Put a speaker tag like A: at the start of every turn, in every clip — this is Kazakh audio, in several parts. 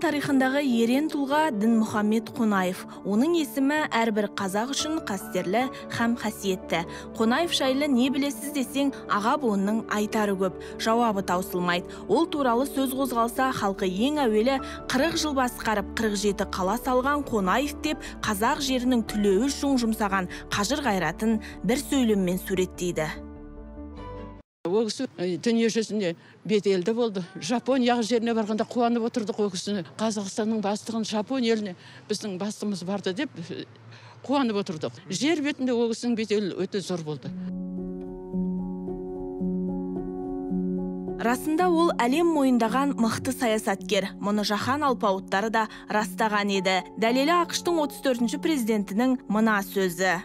A: Тарихындағы ерен тұлға Дінмұхаммед Қонаев. Оның есімі әрбір қазақ үшін қастерлі һәм қасиетті. Қонаев жайлы не білесіз десең, аға буынның айтары көп, жауабы таусылмайды. Ол туралы сөз қозғалса, халқы ең әуелі 40 жыл басқарып, 47 қала салған Қонаев деп қазақ жерінің түлеуі үшін жұмсаған қажыр қайратын бір сөйлеммен суреттейді.
B: Ол кісі дүние жүзіне беделді болды. Жапония жеріне барғанда қуанып отырдық ол кісіні. Қазақстанның бастығын Жапон еліне біздің бастығымыз барды деп қуанып отырдық. Жер бетінде ол кісінің беделі өте зор болды.
A: Расында ол әлем мойындаған мықты саясаткер. Мұны жаһан алпауыттары да растаған еді. Дәлелі АҚШ-тың 34-ші президентінің мына сөзі.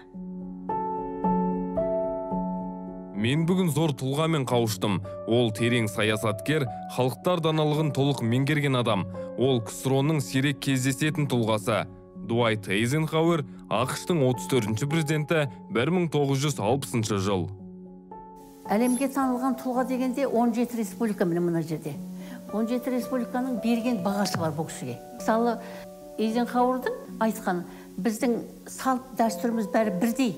C: Мен бүгін зор тұлғамен қауыштым. Ол терең саясаткер, халықтар даналығын толық меңгерген адам. Ол КСРО-ның сирек кездесетін тұлғасы. Дуайт Эйзенхауэр, АҚШ-тың 34-ші президенті, 1960 жыл.
D: Әлемге танылған тұлға дегенде 17 республика міне мына жерде. 17 республиканың берген бағасы бар бұл кісіге. Мысалы, Эйзенхауэрдің айтқан, біздің салт дәстүріміз бәрі бірдей.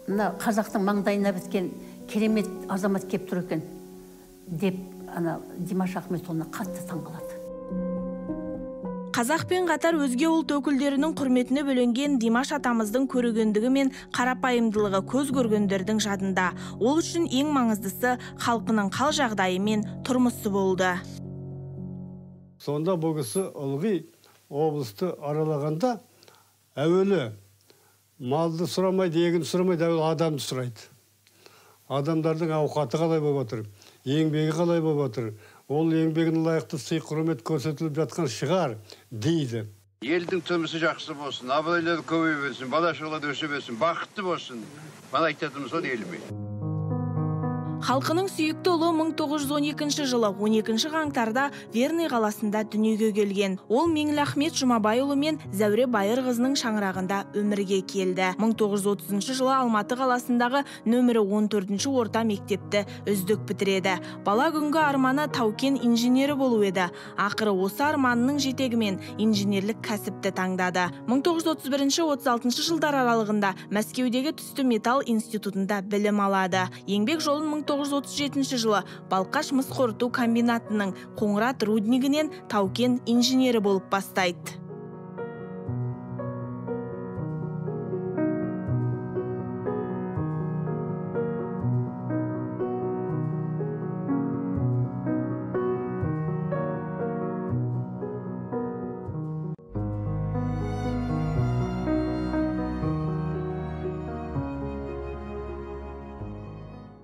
D: Мына қазақтың маңдайына біткен керемет азамат кеп тұр екен деп ана Димаш Ахметұлына қатты таңғалады.
A: Қазақпен қатар өзге ұлт өкілдерінің құрметіне бөленген Димаш атамыздың көрегендігі мен қарапайымдылығы көз көргендердің жадында. Ол үшін ең маңыздысы халқының қал жағдайы мен тұрмысы болды.
E: Сонда бұл кісі ылғи облысты аралағанда әуелі малды сұрамайды, егін сұрамайды, әуелі адамды сұрайды. Адамдардың ауқаты қалай болып отыр, еңбегі қалай болып отыр, ол еңбегіне лайықты сый құрмет көрсетіліп жатқан шығар дейді.
F: Елдің тұрмысы жақсы болсын, абыройлары көбейе берсін, бала шағалары өсе берсін, бақытты болсын. Мана айтатыным сол еліме.
A: Халқының сүйікті ұлы 1912 жылы 12 қаңтарда Верный қаласында дүниеге келген. Ол Меңліахмет Жұмабайұлы мен Зәуре Байырқызының шаңырағында өмірге келді. 1930 жылы Алматы қаласындағы нөмірі 14 орта мектепті үздік бітіреді. Бала күнгі арманы тау-кен инженері болу еді. Ақыры осы арманының жетегімен инженерлік кәсіпті таңдады. 1931-36 жылдар аралығында Мәскеудегі түсті металл институтында білім алады. Еңбек жолын 1937 жылы Балқаш мыс қорыту комбинатының Қоңырат руднигінен тау-кен инженері болып бастайды.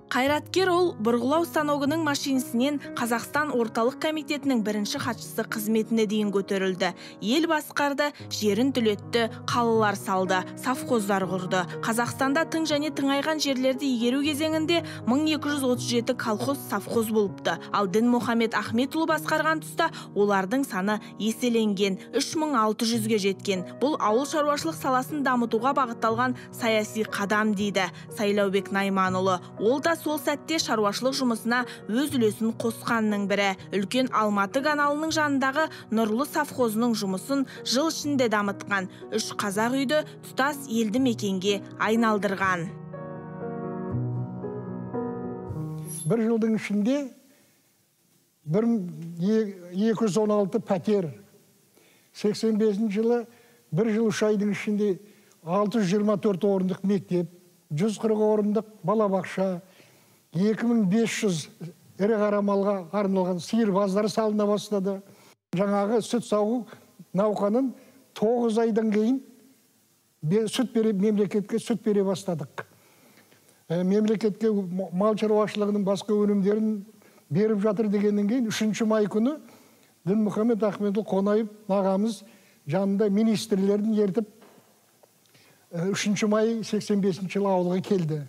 A: Қайраткер ол бұрғылау станогының машинісінен Қазақстан Орталық Комитетінің бірінші хатшысы қызметіне дейін көтерілді. Ел басқарды, жерін түлетті, қалалар салды, совхоздар құрды. Қазақстанда тың және тыңайған жерлерді игеру кезеңінде 1237 колхоз совхоз болыпты. Ал Дінмұхаммед Ахметұлы басқарған тұста олардың саны еселенген, 3600-ге жеткен. Бұл ауыл шаруашылық саласын дамытуға бағытталған саяси қадам дейді Сайлаубек Найманұлы. Ол да сол сәтте шаруашылық жұмысына өз үлесін қосқанның бірі. Үлкен Алматы каналының жанындағы Нұрлы совхозының жұмысын жыл ішінде дамытқан, үш қазақ үйді тұтас елді мекенге айналдырған.
G: Бір жылдың ішінде 216 пәтер, 85 жылы бір жыл 3 айдың ішінде 624 орындық мектеп, 140 орындық балабақша, 2500 ірі қара малға арналған сиыр базары салына бастады. Жаңағы сүт сауу науқанын 9 айдан кейін сүт бере, мемлекетке сүт бере бастадық. Мемлекетке мал шаруашылығының басқа өнімдерін беріп жатыр дегеннен кейін 3 май күні Дінмұхаммед Ахметұлы Қонаев ағамыз жанында министрлерін ертіп 3 май 85 жылы ауылға келді.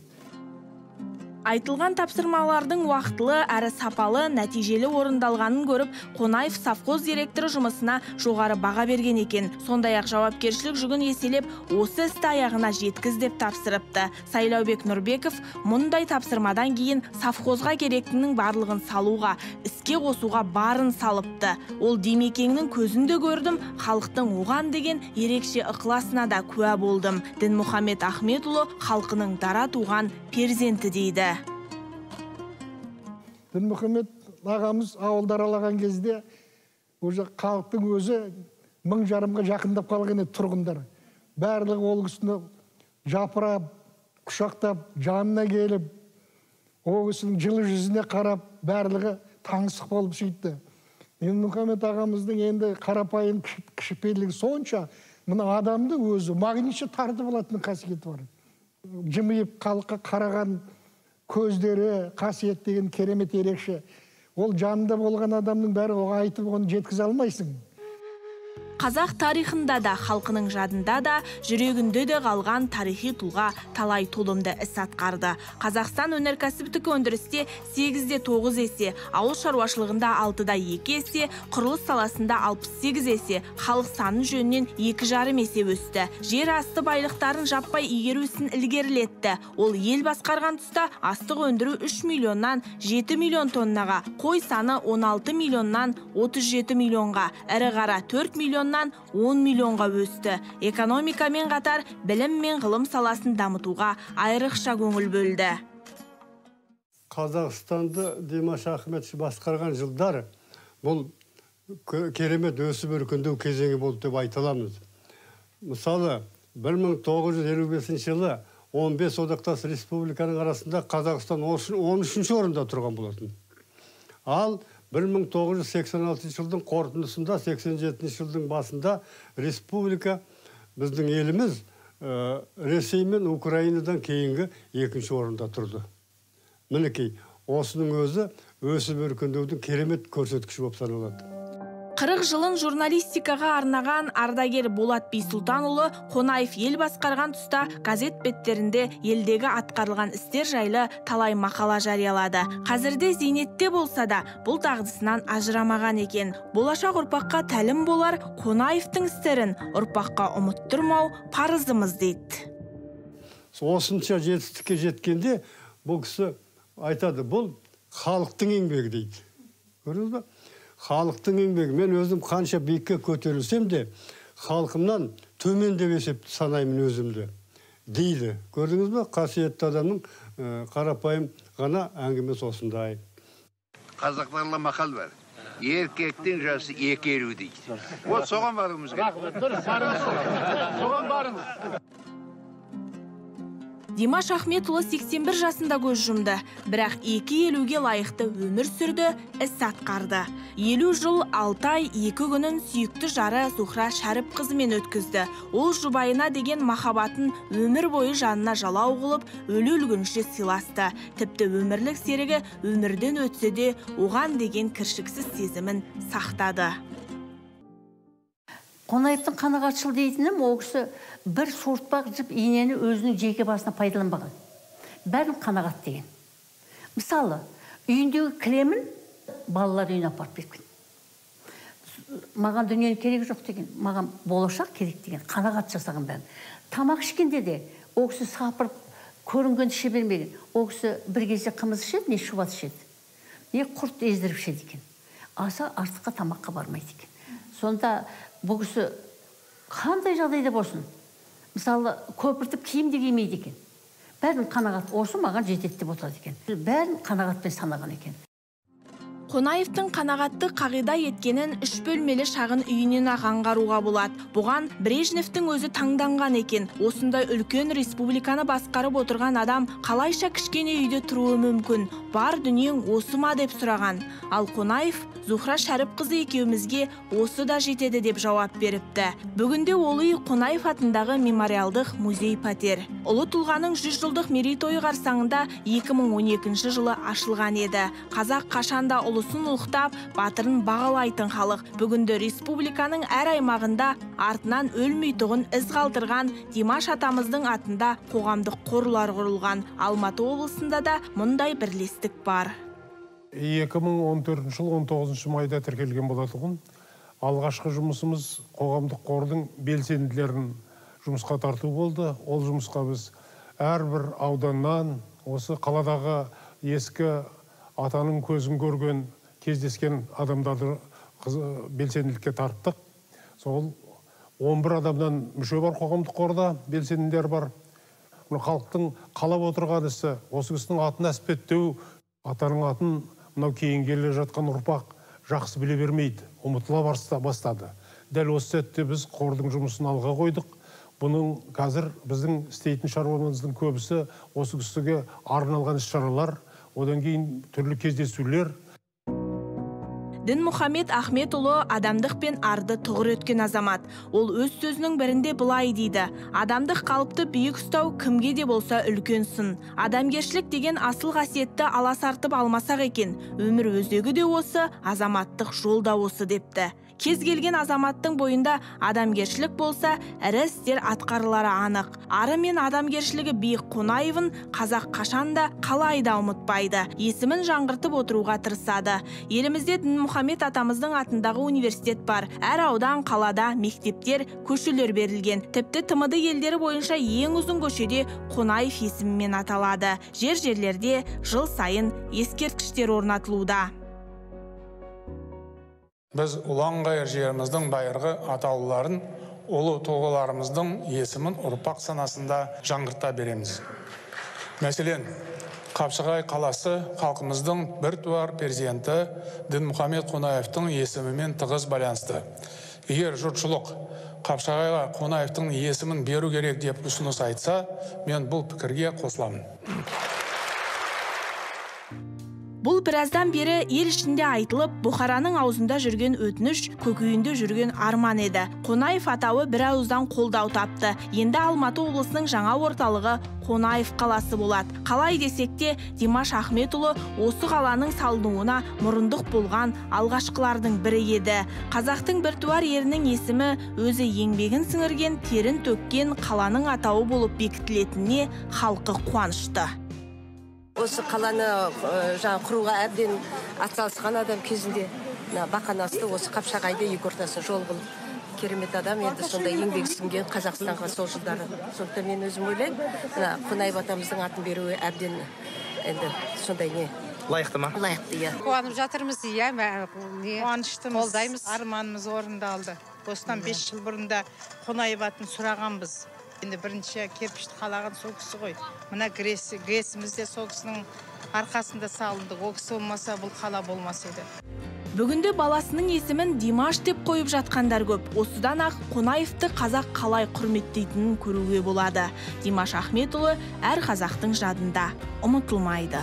A: Айтылған тапсырмалардың уақытылы әрі сапалы, нәтижелі орындалғанын көріп, Қонаев совхоз директоры жұмысына жоғары баға берген екен. Сондай-ақ жауапкершілік жүгін еселеп, осы істі аяғына жеткіз деп тапсырыпты. Сайлаубек Нұрбеков мұндай тапсырмадан кейін совхозға керектінің барлығын салуға, іске қосуға барын салыпты. Ол Димекеңнің көзінде көрдім, халықтың оған деген ерекше ықыласына да куә болдым. Дінмұхамед Ахметұлы халқының дара туған перзенті дейді.
G: Дінмұхамед ағамыз ауылды аралаған кезде уже халықтың өзі 1500-ға жақындап қалған еді тұрғындар. Барлығы ол кісіні жапырап, құшақтап, жанына келіп, ол кісінің жылы жүзіне қарап, барлығы таңсық болып сөйтті. Дінмұхамед ағамыздың енді қарапайым кішіпейілдігі сонша, мына адамды өзі магнитше тартып алатын қасиеті бар. Жымиып халыққа қараған көздері, қасиет деген керемет ерекше. Ол жанында болған адамның бәрі оға айтып оны жеткізе алмайсың.
A: Қазақ тарихында да, халқының жадында да, жүрегінде де қалған тарихи тұлға талай толымды іс атқарды. Қазақстан өнеркәсіптік өндірісте 8,9 есе, ауыл шаруашылығында 6,2 есе, құрылыс саласында 68 есе, халық саны жөнінен 2,5 есе өсті. Жер асты байлықтарын жаппай игеру ісін ілгерілетті. Ол ел басқарған тұста астық өндіру 3 миллионнан 7 миллион тоннаға, қой саны 16 миллионнан 37 миллионға, ірі қара 4 миллионнан 10 миллионға өсті. Экономикамен қатар білім мен ғылым саласын дамытуға айрықша көңіл бөлді.
E: Қазақстанды Димаш Ахметович басқарған жылдар бұл керемет өсіп өркендеу кезеңі болды деп айта аламыз. Мысалы, 1955 жылы 15 одақтас республиканың арасында Қазақстан 13-ші орында тұрған болатын. Ал 1986 жылдың қорытындысында, 87 жылдың басында республика, біздің еліміз Ресей мен Украинадан кейінгі екінші орында тұрды. Мінекей, осының өзі өсіп өркендеудің керемет көрсеткіші болып саналады.
A: 40 жылын журналистикаға арнаған ардагер Болат Бисұлтанұлы Қонаев ел басқарған тұста газет беттерінде елдегі атқарылған істер жайлы талай мақала жариялады. Қазірде зейнетте болса да бұл дағдысынан ажырамаған екен. Болашақ ұрпаққа тәлім болар Қонаевтың істерін ұрпаққа ұмыттырмау парызымыз дейді.
E: Осынша жетістікке жеткенде бұл кісі айтады, бұл халықтың еңбегі дейді. Көрдіңіз бе? Халықтың еңбегі. Мен өзім қанша биікке көтерілсем де, халқымнан төмен деп есеп санаймын өзімді, дейді. Көрдіңіз бе? Қасиетті адамның қарапайым ғана әңгімесі осындай.
F: Қазақтарда мақал бар. Еркектің жасы 2.50 дейді. Вот соған баруымыз керек. Соған барыңыз.
A: Димаш Ахметұлы 81 жасында көз жұмды, бірақ 2.50-ге лайықты өмір сүрді, іс атқарды. 50 жыл 6 ай 2 күнін сүйікті жары Зухра Шәріпқызымен өткізді. Ол жұбайына деген махаббатын өмір бойы жанына жалау қылып, өле-өлгенше сыйласты. Тіпті өмірлік серігі өмірден өтсе де, оған деген кіршіксіз сезімін сақтады.
D: Қонаевтың қанағатшыл дейтінім, ол кісі бір суыртпақ жіп инені өзінің жеке басына пайдаланбаған. Бәрін қанағат деген. Мысалы, үйіндегі кілемін балалар үйіне апарып берген. Маған дүниенің керегі жоқ деген, маған болашақ керек деген, қанағат жасаған бәрін. Тамақ ішкенде де ол кісі сапырып көрінгенді іше бермеген. Ол кісі бір кезде қымыз ішеді, не шұбат ішеді, не құрт ездіріп ішеді екен. Аса артыққа тамаққа бармайды екен. Сонда бұл кісі қандай жағдайда болсын, мысалы, көпіртіп киім де кимейді екен. Бәрін қанағат, осы маған жетеді деп отырады екен. Бәрін қанағатпен санаған екен.
A: Қонаевтың қанағатты қағида еткенін үш бөлмелі шағын үйінен ақ аңғаруға болады. Бұған Брежневтің өзі таңданған екен. Осындай үлкен республиканы басқарып отырған адам қалайша кішкене үйде тұруы мүмкін? Бар дүниең осы ма деп сұраған. Ал Қонаев Зухра Шәріпқызы екеумізге осы да жетеді деп жауап беріпті. Бүгінде ол үй Қонаев атындағы мемориалдық музей пәтер. Ұлы тұлғаның 100 жылдық мерейтойы қарсаңында 2012 жылы ашылған еді. Қазақ қашанда ұлы Ұлысын ұлықтап, батырын бағалайтын халық. Бүгінде республиканың әр аймағында артынан өлмейтұғын із қалдырған Димаш атамыздың атында қоғамдық қорлар құрылған. Алматы облысында да мұндай бірлестік бар.
H: 2014 жыл 19 майда тіркелген болатұғын. Алғашқы жұмысымыз қоғамдық қордың белсенділерін жұмысқа тарту болды. Ол жұмысқа біз әрбір ауданнан, осы қаладағы ескі атаның көзін көрген, кездескен адамдарды белсенділікке тарттық. Сол 11 адамнан мүше бар қоғамдық қорда, белсенділер бар. Халықтың қалап отырған ісі, осы кісінің атын әспеттеу, атаның атын мынау кейін келе жатқан ұрпақ жақсы біле бермейді, ұмытыла бастады. Дәл осы сәтте біз қордың жұмысын алға қойдық. Бұның қазір біздің істейтін шаруамыздың көбісі осы кісіге арналған іс-шаралар, одан кейін түрлі кездесулер.
A: Дінмұхамед Ахметұлы адамдық пен арды тұғыр өткен азамат. Ол өз сөзінің бірінде былай дейді: адамдық қалыпты биік ұстау кімге де болса үлкен сын. Адамгершілік деген асыл қасиетті аласартып алмасақ екен. Өмір өзегі де осы, азаматтық жол да осы депті. Кез келген азаматтың бойында адамгершілік болса, ірі істер атқарылары анық. Ары мен адамгершілігі биік Қонаевын қазақ қашанда қалай да ұмытпайды. Есімін жаңғыртып отыруға тырысады. Елімізде Дінмұхамед атамыздың атындағы университет бар. Әр аудан, қалада мектептер, көшелер берілген. Тіпті ТМД елдері бойынша ең ұзын көшеде Қонаев есімімен аталады. Жер-жерлерде жыл сайын ескерткіштер орнатылуда.
I: Біз ұланғайыр жеріміздің байырғы атаулыларын, ұлы тұлғаларымыздың есімін ұрпақ санасында жаңғырта береміз. Мәселен, Қапшағай қаласы халқымыздың біртуар перзенті Дінмұхамед Қонаевтың есімімен тығыз байланысты. Егер жұртшылық Қапшағайға Қонаевтың есімін беру керек деп ұсыныс айтса, мен бұл пікірге қосыламын.
A: Бұл біраздан бері ел ішінде айтылып, бұқараның аузында жүрген өтініш, көкейінде жүрген арман еді. Қонаев атауы бір ауыздан қолдау тапты. Енді Алматы облысының жаңа орталығы Қонаев қаласы болады. Қалай десек те, Димаш Ахметұлы осы қаланың салынуына мұрындық болған алғашқылардың бірі еді. Қазақтың біртуар ерінің есімі өзі еңбегін сіңірген, терін төккен қаланың атауы болып бекітілетініне халқы қуанышты.
J: Осы қаланы жаңа құруға әбден атсалысқан адам кезінде Бақанасты, осы Қапшағайды екі ортасы жол қылып, керемет адам, енді сондай еңбек сіңген Қазақстанға сол жылдары. Сондықтан мен өзім ойлаймын, мына Қонаев атамыздың атын беруі әбден енді сондай не?
K: Лайықты ма?
J: Лайықты, иә.
L: Қуанып жатырмыз, иә,
M: қуаныштымыз,
L: қолдаймыз.
M: Арманымыз орындалды. Осыдан 5 жыл бұрын да Қонаев атын сұрағанбыз. Енді бірінші кирпичті қалаған сол кісі ғой. Мына ГРЭСіміз де сол кісінің арқасында салынды. Ол кісі болмаса, бұл қала болмас еді.
A: Бүгінде баласының есімін Димаш деп қойып жатқандар көп. Осыдан ақ Қонаевты қазақ қалай құрметтейтінін көруге болады. Димаш Ахметұлы әр қазақтың жадында ұмытылмайды.